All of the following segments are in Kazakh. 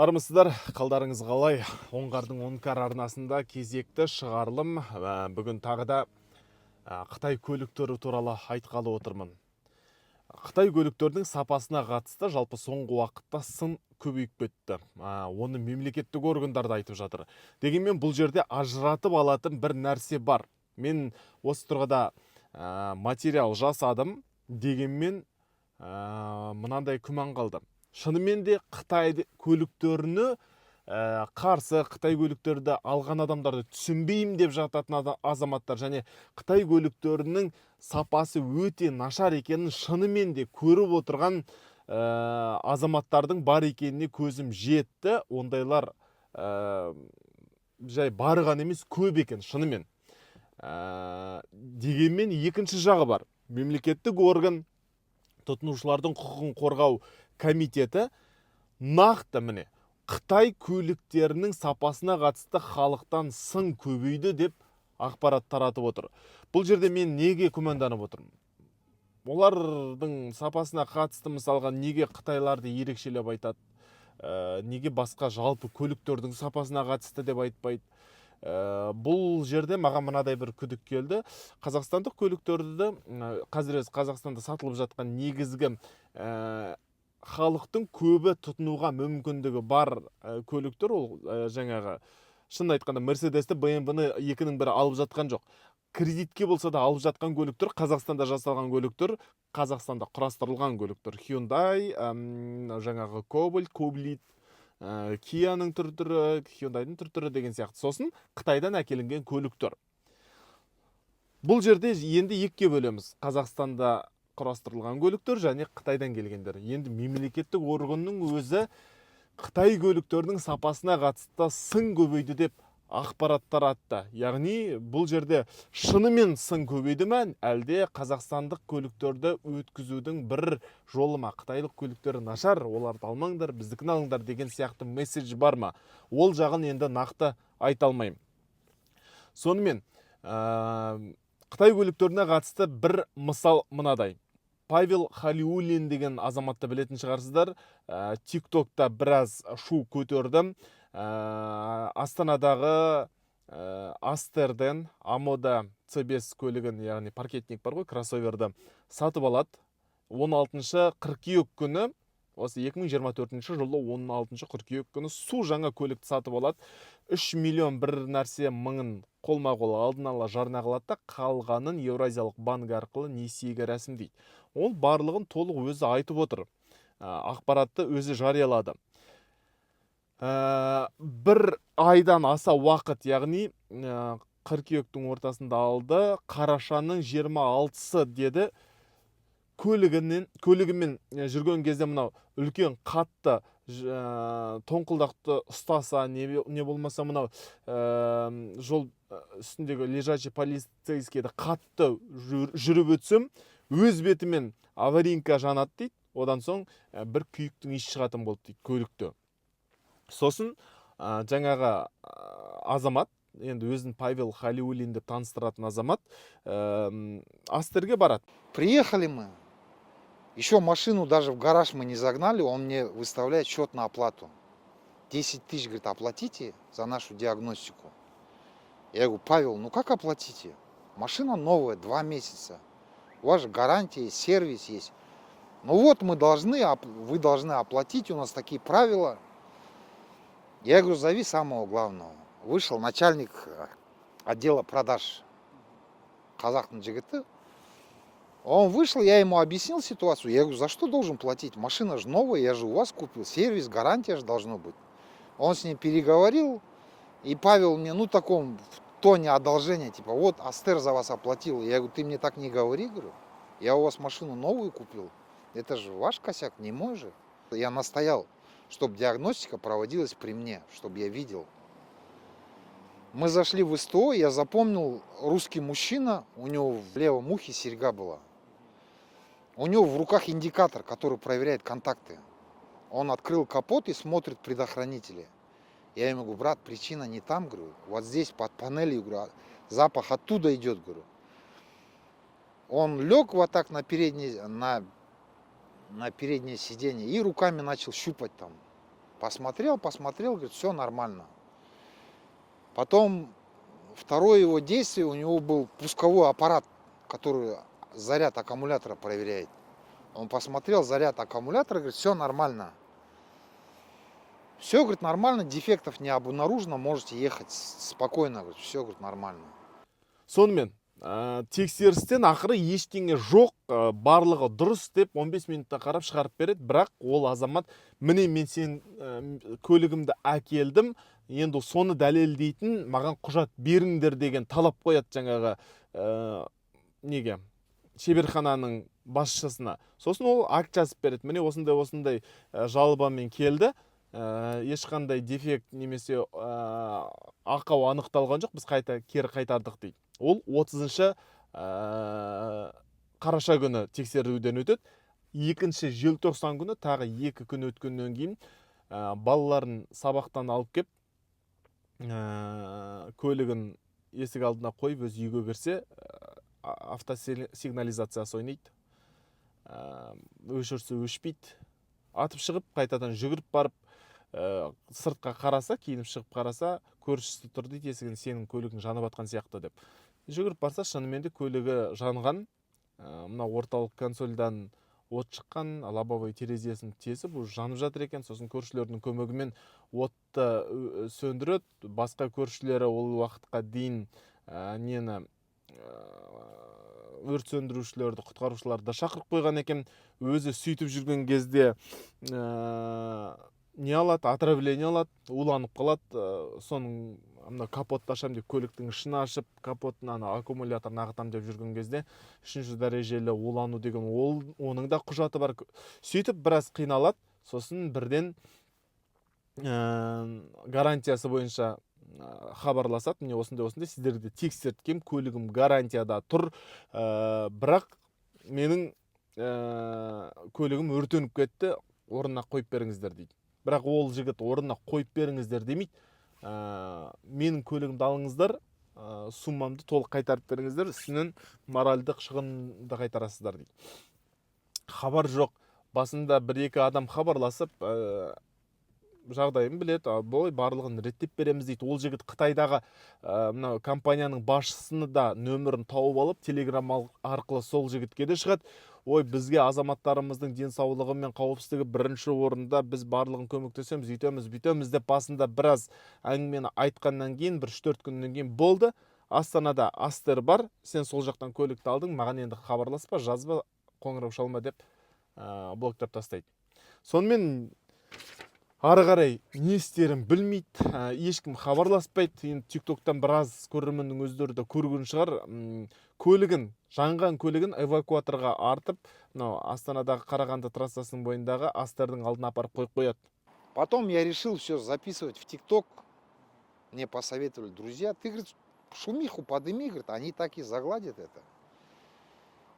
Армысыздар, қалдарыңыз қалай? Оңғардың Оңкар арнасында кезекті шығарылым. Бүгін тағы да қытай көліктері туралы айтқалы отырмын. Қытай көліктерінің сапасына қатысты жалпы соңғы уақытта сын көбейіп кетті. Оны мемлекеттік органдар да айтып жатыр. Дегенмен бұл жерде ажыратып алатын бір нәрсе бар. Мен осы тұрғыда материал жасадым, дегенмен мынандай күмән қалды. Шынымен де қытай көліктеріне қарсы, қытай көліктерді алған адамдарды түсінбеймін деп жататын азаматтар және қытай көліктерінің сапасы өте нашар екенін шынымен де көріп отырған азаматтардың бар екеніне көзім жетті. Ондайлар жай барған емес, көп екен шынымен. Дегенмен екінші жағы бар. Мемлекеттік орган, тұтынушылардың құқығын қорғау комитеті нақты, міне, қытай көліктерінің сапасына қатысты халықтан сын көбейді деп ақпарат таратып отыр. Бұл жерде мен неге күмәнданып отырмын? Олардың сапасына қатысты, мысалға, неге қытайларды ерекшелеп айтады? Неге басқа жалпы көліктердің сапасына қатысты деп айтпайды? Бұл жерде маған мынадай бір күдік келді. Қазақстандық көліктерді, қазір Қазақстанда сатылып жатқан негізгі халықтың көбі тұтынуға мүмкіндігі бар көліктер, ол жаңағы, шынын айтқанда, Мерседесті, БМВ-ны екінің бірі алып жатқан жоқ. Кредитке болса да алып жатқан көліктер Қазақстанда жасалған көліктер, Қазақстанда құрастырылған көліктер. Hyundai, жаңағы Кобальт, Коблит, Кияның түр түрі, Hyundai'дың түр түрі деген сияқты. Сосын Қытайдан әкелінген көліктер. Бұл жерде енді екіге бөлеміз: Қазақстанда құрастырылған көліктер және Қытайдан келгендер. Енді мемлекеттік органның өзі қытай көліктерінің сапасына қатысты сын көбейді деп ақпарат таратты. Яғни бұл жерде шынымен сын көбейді ме, әлде қазақстандық көліктерді өткізудің бір жолы ма, қытайлық көліктер нашар, оларды алмаңдар, біздікін алыңдар деген сияқты месседж бар ма, ол жағын енді нақты айта алмаймын. Сонымен, қытай көліктеріне қатысты бір мысал мынадай. Павел Халиуллин деген азаматты білетін шығарсыздар. Тиктокта біраз шу көтерді. Астанадағы Астерден Омода C5 көлігін, яғни паркетник бар ғой, кроссоверді сатып алады 16 қыркүйек күні, осы 2024 жылы 16 қыркүйек күні су жаңа көлікті сатып алады. 3 миллион бір нәрсе мыңын қолма-қол алдын ала жарна қылады да, қалғанын Еуразиялық банк арқылы несиеге рәсімдейді. Ол барлығын толық өзі айтып отыр. Ақпаратты өзі жариялады. Бір айдан аса уақыт, яғни қыркүйектің ортасында алды, қарашаның 26-сы деді. Көлігімен жүрген кезде мынау үлкен қатты тоңқылдақты ұстаса, не болмаса мынау жол үстіндегі лежачий полицейскийді қатты жүріп өтсем, өз бетімен аварийка жанады дейді. Одан соң бір күйіктің иісі шығатын болды дейді көлікте. Сосын жаңағы азамат, енді өзін Павел Халиуллин деп таныстыратын азамат, Астерге барады. Приехали мы. Еще машину даже в гараж мы не загнали, он мне выставляет счет на оплату. 10 тысяч, говорит, оплатите за нашу диагностику. Я говорю: «Павел, ну как оплатите? Машина новая, 2 месяца. У вас же гарантия есть, сервис есть». «Ну вот мы должны, вы должны оплатить, у нас такие правила». Я говорю: «Зови самого главного». Вышел начальник отдела продаж, қазақтың жігіті. Он вышел, я ему объяснил ситуацию. Я говорю: «За что должен платить? Машина же новая, я же у вас купил, сервис, гарантия же должно быть». Он с ним переговорил, и Павел мне, ну, таком в тоне одолжения, типа, вот Астер за вас оплатил. Я говорю: «Ты мне так не говори, — говорю, — я у вас машину новую купил. Это же ваш косяк, не мой же». Я настоял, чтобы диагностика проводилась при мне, чтобы я видел. Мы зашли в СТО, я запомнил, русский мужчина, у него в левом ухе серьга была. У него в руках индикатор, который проверяет контакты. Он открыл капот и смотрит предохранители. Я ему говорю: «Брат, причина не там, — говорю, — вот здесь под панелью, — говорю, — запах оттуда идет», — говорю. Он лег вот так на переднее сиденье и руками начал щупать там. Посмотрел, посмотрел, говорит, все нормально. Потом второе его действие, у него был пусковой аппарат, который заряд аккумулятора проверяет. Он посмотрел заряд аккумулятора, говорит, все нормально. Все, говорит, нормально, дефектов не обнаружено, можете ехать спокойно, говорит, все, говорит, нормально. Сонымен, тексерістен ақыры ештеңе жоқ, барлығы дұрыс деп 15 минутта қарап шығарып береді. Бірақ ол азамат: «Міне, мен сен көлігімді әкелдім, енді соны дәлелдейтін маған құжат беріңдер», — деген талап қояды жаңағы неге, шеберхананың басшысына. Сосын ол акт жазып береді: міне, осындай осындай жалобамен келді, ешқандай дефект немесе ақау анықталған жоқ, біз қайта кері қайтардық дейді. Ол 30 қараша күні тексеруден өтеді. 2 желтоқсан күні, тағы 2 күн өткеннен кейін, балаларын сабақтан алып кеп, көлігін есік алдына қойып, өзі үйге кірсе, автосигнализациясы ойнайды. Өшірсе, өшпейді. Атып шығып, қайтадан жүгіріп барып, сыртқа қараса, киініп шығып қараса, көршісі тұр дейді есігін, «Сенің көлігің жанып жатқан сияқты», — деп. Жүгіріп барса, шынымен де көлігі жанған. Мына орталық консольдан от шыққан, лобовой терезесін тесіп, уже жанып жатыр екен. Сосын көршілердің көмегімен отты сөндіреді. Басқа көршілері ол уақытқа дейін нені, өрт сөндірушілерді, құтқарушыларды да шақырып қойған екен. Өзі сөйтіп жүрген кезде не алады, отравление алады, уланып қалады. Соның мына капотты ашамын деп, көліктің ішін ашып, капотын, ана аккумуляторын ағытамын деп жүрген кезде үшінші дәрежелі улану деген, ол оның да құжаты бар. Сөйтіп біраз қиналады. Сосын бірден гарантиясы бойынша хабарласады: міне, осындай осындай, сіздерді тексерткем, көлігім гарантияда тұр, бірақ менің көлігім өртеніп кетті, орнына қойып беріңіздер, дейді. Бірақ ол жігіт орнына қойып беріңіздер демейді, менің көлігімді алыңыздар, суммамды толық қайтарып беріңіздер, үстінен моральдық шығынды қайтарасыздар, дейді. Хабар жоқ. Басында бір екі адам хабарласып, жағдайын біледі, ой, барлығын реттеп береміз дейді. Ол жігіт Қытайдағы мынау компанияның басшысыны да нөмірін тауып алып, телеграм арқылы сол жігітке де шығады: ой, бізге азаматтарымыздың денсаулығы мен қауіпсіздігі бірінші орында, біз барлығын көмектесеміз, үйтеміз, бүйтеміз деп басында біраз әңгімені айтқаннан кейін, бір 3-4 күннен кейін: «Болды, Астанада Астер бар, сен сол жақтан көлікті алдың, маған енді хабарласпа, жазба, қоңырау шалма», — деп блоктап тастайды. Сонымен ары қарай не істерін білмейді, ешкім хабарласпайды. Енді Тиктоктан біраз көрерменнің өздері де көрген шығар. Көлігін, жанған көлігін эвакуаторға артып, мынау Астанадағы Қарағанды трассасының бойындағы Астердің алдына апарып қойып қояды. Потом я решил все записывать в ТикТок. Мне посоветовали друзья. Ты, говорит, шумиху подыми, говорит, они так и загладят это.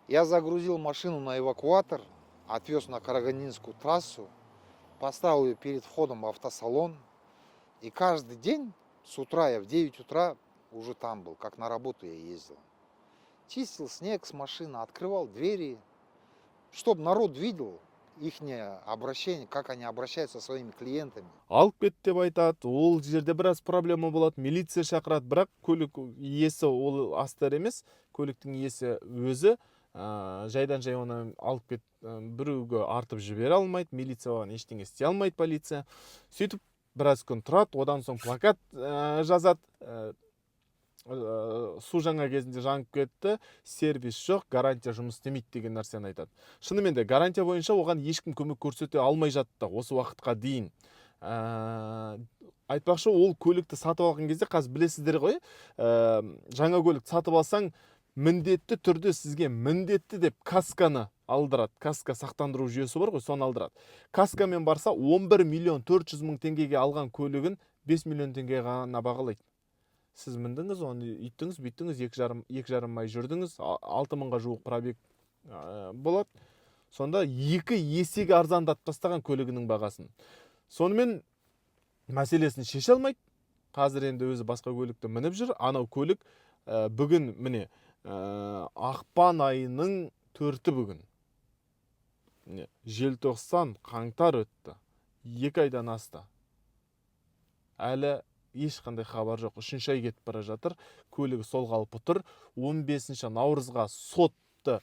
Я загрузил машину на эвакуатор, отвез на Карагандинскую трассу, поставил ее перед входом в автосалон. И каждый день с утра, я в 9 утра уже там был, как на работу я ездил. Чистил снег с машины, открывал двери, чтобы народ видел их обращение, как они обращаются со своими клиентами. Алып кет деп айтады. Ол жерде біраз проблема болады, милиция шақырады. Бірақ көлік иесі ол Астер емес, көліктің иесі өзі жайдан жай оны алып кет, біреуге артып жібере алмайды, милиция оған ештеңе істей алмайды, полиция. Сөйтіп біраз күн тұрады. Одан соң плакат жазады: су жаңа кезінде жанып кетті, сервис жоқ, гарантия жұмыс істемейді деген нәрсені айтады. Шынымен де гарантия бойынша оған ешкім көмек көрсете алмай жатты осы уақытқа дейін. Айтпақшы, ол көлікті сатып алған кезде, қазір білесіздер ғой, жаңа көлік сатып алсаң, міндетті түрде сізге міндетті деп касканы алдырады. Каска сақтандыру жүйесі бар ғой, соны алдырады. Каскамен барса, 11 миллион 400 мың теңгеге алған көлігін 5 миллион теңгеге ғана бағалайды. Сіз міндіңіз оны, үйттіңіз, бүйттіңіз, 2,5 ай жүрдіңіз, 6 мыңға жуық пробег болады. Сонда екі есеге арзандатып тастаған көлігінің бағасын. Сонымен мәселесін шеше алмайды. Қазір енді өзі басқа көлікті мініп жүр. Анау көлік бүгін, міне, ақпан айының 4-і бүгін, міне, желтоқсан, қаңтар өтті, 2 айдан асты. Әлі ешқандай хабар жоқ. 3-ай кетіп бара жатыр, көлігі сол қалпы тұр. 15 наурызға сотты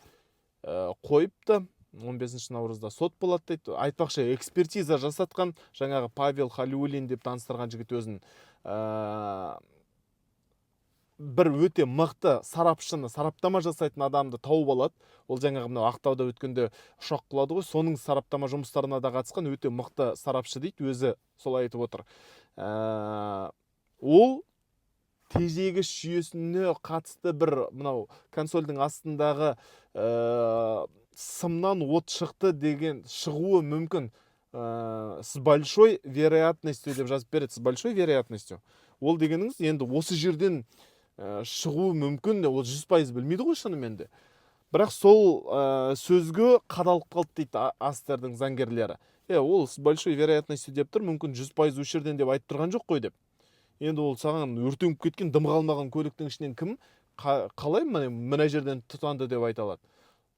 қойыпты. 15 наурызда сот болады дейді. Айтпақшы, экспертиза жасатқан жаңағы Павел Халиуллин деп таныстырған жігіт өзін бір өте мықты сарапшыны, сараптама жасайтын адамды тауып алады. Ол жаңағы мынау Ақтауда өткенде ұшақ құлады ғой, соның сараптама жұмыстарына да қатысқан өте мықты сарапшы дейді, өзі солай айтып отыр. Ол тежегіш жүйесіне қатысты бір мынау консольдің астындағы сымнан от шықты деген шығуы мүмкін, с большой вероятностью деп жазып береді. С большой вероятностью ол дегеніңіз енді осы жерден шығуы мүмкін. Ол 100% білмейді ғой шынымен де, бірақ сол сөзге қадалып қалды дейді Астердің заңгерлері. Ол с большой вероятностью деп тұр, мүмкін 100% осы жерден деп айтып тұрған жоқ қой деп. Енді ол саған өртеніп кеткен, дым қалмаған көліктің ішінен кім қалай мына жерден тұтанды деп айта алады?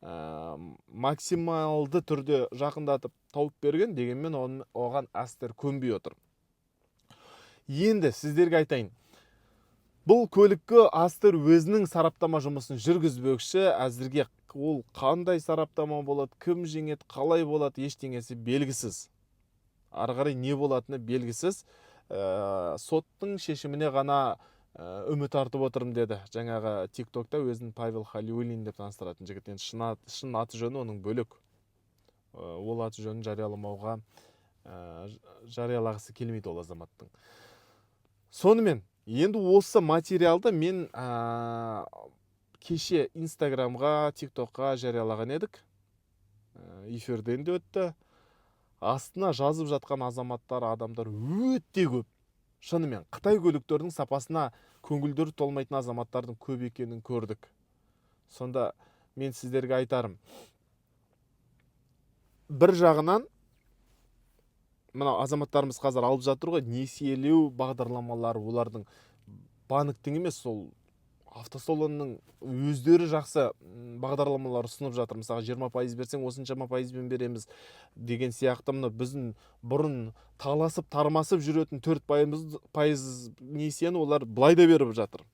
Максималды түрде жақындатып тауып берген, дегенмен оған Астер көнбей отыр. Енді сіздерге айтайын, бұл көлікке Астер өзінің сараптама жұмысын жүргізбекші. Әзірге ол қандай сараптама болады, кім жеңеді, қалай болады, ештеңесі белгісіз. Ары қарай не болатыны белгісіз. Соттың шешіміне ғана үміт артып отырмын деді жаңағы ТикТокта өзін Павел Халиуллин деп таныстыратын жігіт. Енді шын аты жөні оның бөлек. Ол аты жөнін жарияламауға, жариялағысы келмейді ол азаматтың. Сонымен, енді осы материалды мен кеше Инстаграмға, ТикТокқа жариялаған едік. Эфирден де өтті. Астына жазып жатқан азаматтар, адамдар өте көп. Шынымен қытай көліктерінің сапасына көңілдері толмайтын азаматтардың көп екенін көрдік. Сонда мен сіздерге айтарым, бір жағынан мынау азаматтарымыз қазір алып жатыр ғой несиелеу бағдарламалары, олардың банктің емес, сол автосалонның өздері жақсы бағдарламалар ұсынып жатыр. Мысалы, 20% берсең, осыншама пайызбен береміз деген сияқты. Мына біздің бұрын таласып тармасып жүретін 4% несиені олар былай да беріп жатыр.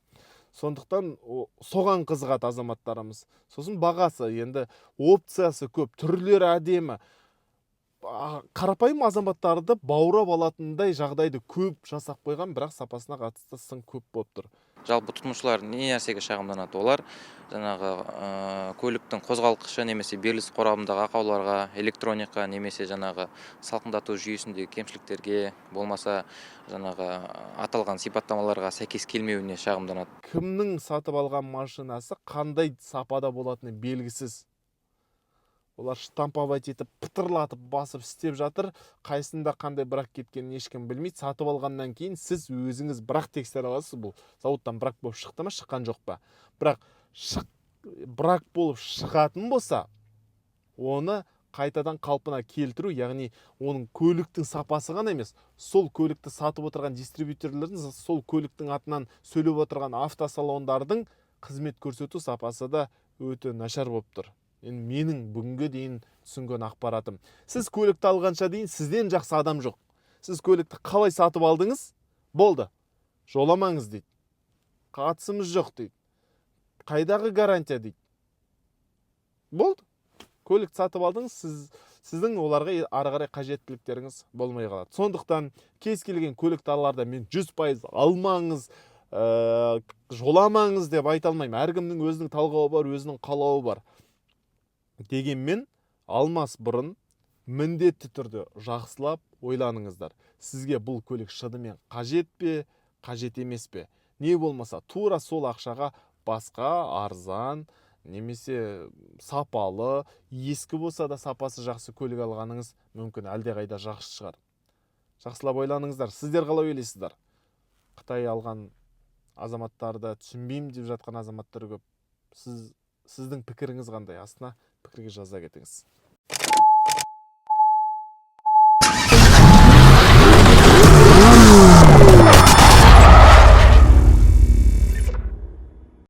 Сондықтан соған қызығады азаматтарымыз. Сосын бағасы, енді опциясы көп, түрлері әдемі. Қарапайым азаматтарды баурап алатындай жағдайды көп жасап қойған, бірақ сапасына қатысты сын көп болып тұр. Жалпы тұтынушылар не нәрсеге шағымданады? Олар жаңағы көліктің қозғалтқышы немесе беріліс қорабындағы ақауларға, электроника немесе жаңағы салқындату жүйесіндегі кемшіліктерге, болмаса жаңағы аталған сипаттамаларға сәйкес келмеуіне шағымданады. Кімнің сатып алған машинасы қандай сапада болатыны белгісіз. Олар штамповать етіп, пытырлатып басып істеп жатыр. Қайсында қандай брак кеткенін ешкім білмейді. Сатып алғаннан кейін сіз өзіңіз бірақ тексере аласыз, бұл зауыттан брак болып шықты ма, шыққан жоқ па. Бірақ брак болып шығатын болса, оны қайтадан қалпына келтіру, яғни оның көліктің сапасы ғана емес, сол көлікті сатып отырған дистрибьюторлердің, сол көліктің атынан сөйлеп отырған автосалондардың қызмет көрсету сапасы да өте нашар болып тұр. Енді менің бүгінге дейін түсінген ақпаратым, сіз көлікті алғанша дейін сізден жақсы адам жоқ. Сіз көлікті қалай сатып алдыңыз, болды, жоламаңыз дейді, қатысымыз жоқ дейді, қайдағы гарантия дейді. Болды, көлікті сатып алдыңыз, сіздің оларға ары қарай қажеттіліктеріңіз болмай қалады. Сондықтан кез келген көлікті аларда мен 100% алмаңыз, жоламаңыз деп айта алмаймын. Әркімнің өзінің талғауы бар, өзінің қалауы бар. Дегенмен алмас бұрын міндетті түрде жақсылап ойланыңыздар: сізге бұл көлік шынымен қажет пе, қажет емес пе? Не болмаса тура сол ақшаға басқа арзан немесе сапалы, ескі болса да сапасы жақсы көлік алғаныңыз мүмкін әлдеқайда жақсы шығар. Жақсылап ойланыңыздар. Сіздер қалай ойлайсыздар? Қытай алған азаматтарды түсінбеймін деп жатқан азаматтар көп. Сіздің пікіріңіз қандай? Астына пікірге жаза кетіңіз.